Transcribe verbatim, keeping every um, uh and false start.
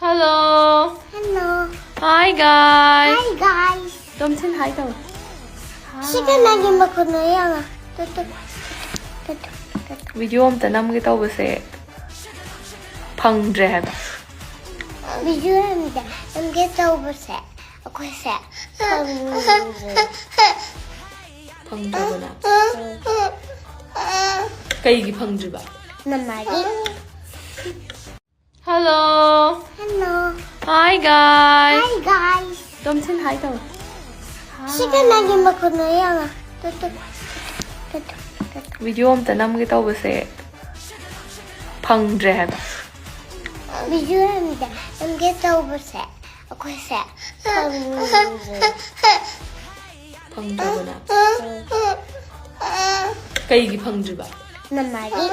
Hello. Hello. Hi guys. Hi guys. Tom Sin, hi ꯇꯧ. ꯁꯤ ꯀꯅꯥꯒꯤ ꯃꯈꯣꯟꯅꯣ? ꯌꯦꯡꯉꯣ꯫ Two, two, two, two, two, two. Video ꯑꯝꯇ ꯅꯝꯒꯦ ꯇꯧꯕꯁꯦ ꯐꯪꯗ꯭ꯔꯦ ꯍꯥꯏꯕ꯫ ꯚꯤꯗꯤꯑꯣ ꯑꯝꯇ ꯅꯝꯒꯦ ꯇꯧꯕꯁꯦ ꯑꯩꯈꯣꯏꯁꯦ ꯐꯪꯗ꯭ꯔꯦ꯫ ꯐꯪꯗ꯭ꯔꯕꯅ? ꯀꯩꯒꯤ ꯐꯪꯗ꯭ꯔꯤꯕ? ꯅꯃꯥꯒꯤ꯫ Hello. Hello. Hi guys. Hi guys. Tom Sin, hi ꯇꯧ. ꯁꯤ ꯀꯅꯥꯒꯤ ꯃꯈꯣꯟꯅꯣ? ꯌꯦꯡꯉꯣ꯫ Two, two, two, two, two, two. Video ꯑꯝꯇ ꯅꯝꯒꯦ ꯇꯧꯕꯁꯦ ꯐꯪꯗ꯭ꯔꯦ ꯍꯥꯏꯕ꯫ ꯚꯤꯗꯤꯑꯣ ꯑꯝꯇ ꯅꯝꯒꯦ ꯇꯧꯕꯁꯦ ꯑꯩꯈꯣꯏꯁꯦ ꯐꯪꯗ꯭ꯔꯦ꯫ ꯐꯪꯗ꯭ꯔꯕꯅ? ꯀꯩꯒꯤ ꯐꯪꯗ꯭ꯔꯤꯕ? ꯅꯃꯥꯒꯤ꯫